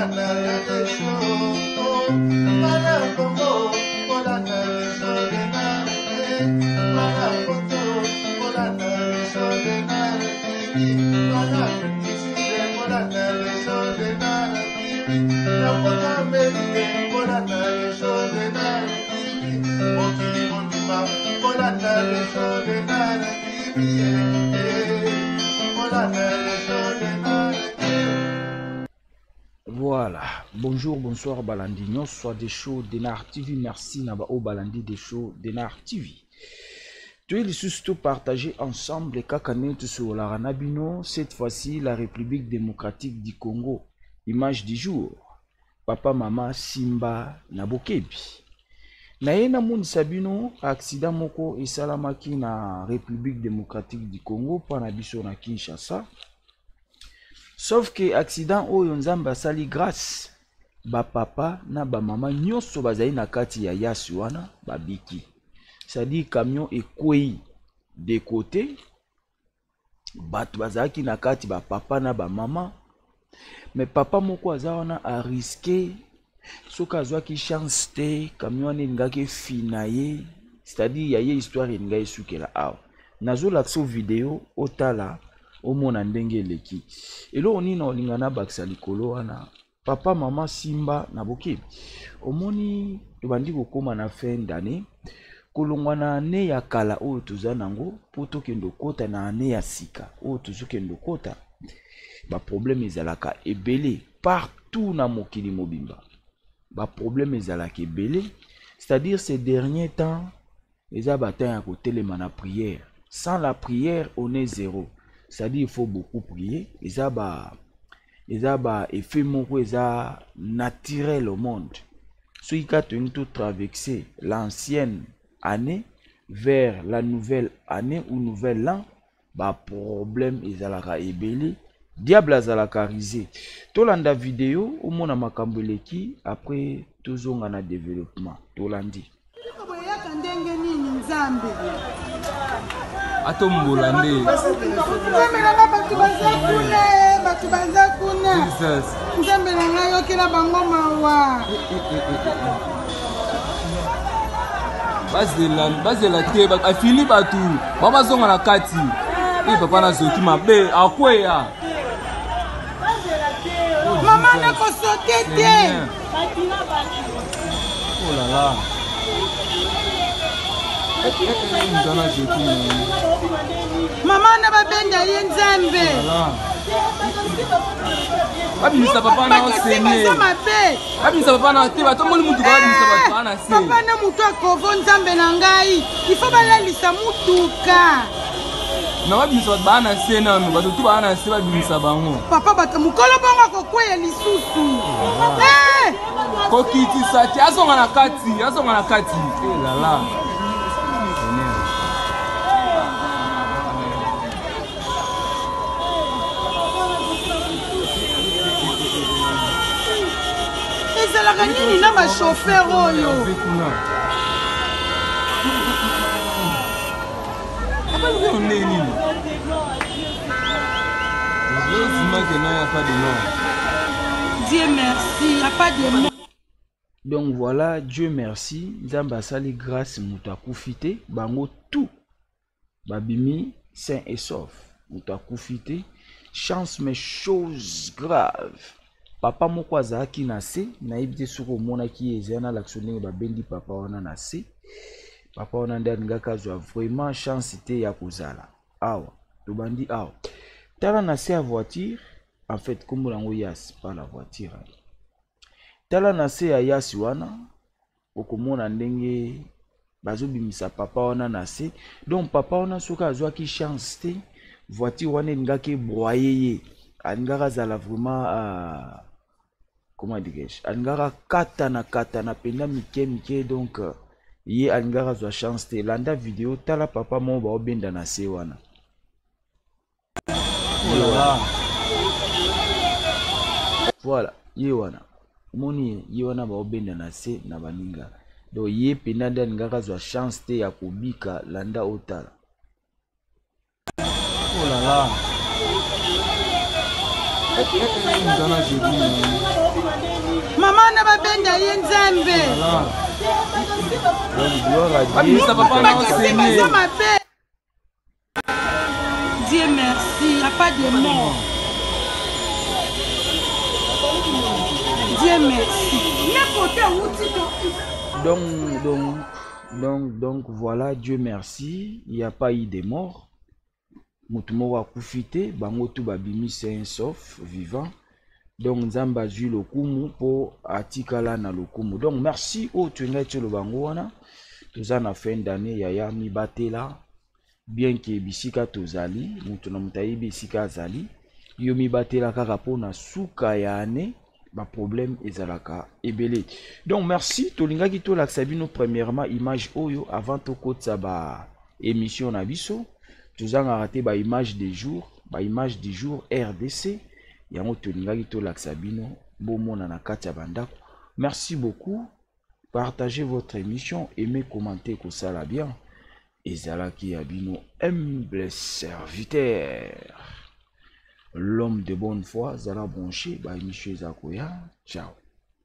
Bolanda Desho, Bana Congo, Bolanda Desho Denard, Bana Poto, Bolanda Desho Denard TV, Bana Afrique Bolanda Desho Denard TV, na Poto Amérique, Bolanda Desho Denard TV, mokili mobimba, Bolanda Desho Denard TV, Bolanda Desho Denard TV. Voilà, bonjour, bonsoir balandi nyonso de show Denar TV, merci na ba oyo balandi de show Denar TV. Toye lisusu to partager ensemble kaka ndenge tosololaka na bino, cette fois-ci la République démocratique du Congo, image du jour, papa mama Simba na bokebi. Naye namonisa bino accident moko esalamaki na République démocratique du Congo mpo na biso na Kinshasa. Sauf que accident oyo Nzambe asali grâce, ba papa na ba mama nyonso bazali na kati ya yasi wana babiki. C'est-à-dire camion ekwei de côté, bato bazalaki na kati ba papa na ba mama, mais papa moko aza wana a risquer, soki azwaki chance te camion wana elingaki efina ye, c'est-à-dire ya ye histoire elingaki esukela awa. Nazolakisa video otala omona ndenge eleki. Eloko nini olinga nabakisa likolo wana, papa mama Simba na bokebi. Omoni tobandi kokóma na fin d'année, kolongwa na année ya kala oyo toza nango po tokende kokota na année ya sika oyo tozokende kokota, ba problème ezalaka ebele partout na mokili mobimba. Ba problème ezalaka ebele, c'est-à-dire ces derniers temps eza ba temps ya kotelema na prière. Sans la prière on est zéro, c'est-à-dire il faut beaucoup prier. Eza ba effet moko eza naturel au monde. Soki ka tolingi to traverser l'ancienne année vers la nouvelle année ou nouvel an, ba problème ezalaka ebele, diable azalaka risé. Tolanda vidéo omona makambo eleki, après tozonga na développement. Tolandi. Boyaka ndenge nini Nzambe? Atombola nde. Nzambe na nga bato baza kuna, bato baza kuna. Jesus. Nzambe na nga yokela bango mawa. Bazela, bazela te, afini bato, ba bazonga na kati. Eh, papa nazoki mabe, akweya. Mama nakosote te. Oh là là. Mama na babenda ye Nzambe. Babimisa papa na osene. Babimisa papa na te, batomboli mutu babimisa bato wana se. Papa na mutu akovo Nzambe na ngai. Il faut balalisa mutuka. Na babimisa bato baa na se nanu, bato tu baa na se babimisa bango. Papa bato mokolo bongo akokweya lisusu. Kokitisa te, azonga na kati, azonga na kati. Eh là là. Ezalaka nini na ba chauffeur oyo? Dieu merci, y a pas de mort. Donc voilà, Dieu merci, Nzambe asali grâce moto akufi te, bango tout babimi sain et sauf, moto akufi te, chance mais chose grave. Papa moko azalaki na se, nayebi te soki omonaki ye, ezali na l'action ndenge babendi papa wana na se. Papa wana nde alingaki azwa vraiment chance te ya kozala awa. Tobandi awa, tala na se ya voiture, en fait kombo nango Yas, pas la voiture. Tala na se ya Yas wana, okomona ndenge bazobimisa papa wana na se. Donc papa wana soki azwaki chance te, voiture wana elingaki ebroyer ye, alingaki azala vraiment comment dirais-je, alingaka katana katana mpenza mike mike. Donc ye alingaka azwa chance te. Landa video, tala papa moko baobenda na se wana. Voilà, ye wana. Omoni ye wana baobenda na se na baninga. Donc ye mpenza nde alingaka azwa chance te ya kobika. Landa otala. Oh là là. ye Nzambe. Donc gloire à Dieu. Babimisa papa na Bakisi enseigné. baza mabe. Dieu merci, il n'y a pas de mort. Dieu merci. N'importe où tu Donc voilà, Dieu merci, il n'y a pas eu de mort. Moto moko akufi te, bango tu babimi sain sauf vivant. Donc Nzambe azwi lokumu po atikala na lokumu. Donc merci oyo toyengai toloba yango wana. Toza na fin d'année, yaya mibatela bien que bisika tozali, moto na moto ayebi esika azali. Yo mibatela kaka po na suka ya année ba problème ezalaka ebele. Donc merci, tolingaki tolakisa bino premièrement image oyo avant tokotisa ba émission na biso. Tozangaka te ba image des jours, ba image du jour RDC. Yango tolingaki tolakisa bino bomona na kati ya bandako. Merci beaucoup. Partagez votre émission, aimez, commentez, kosala bien. Ezalaki ya bino humble serviteur, l'homme de bonne foi, zala branché, ba émission eza koya. Ciao.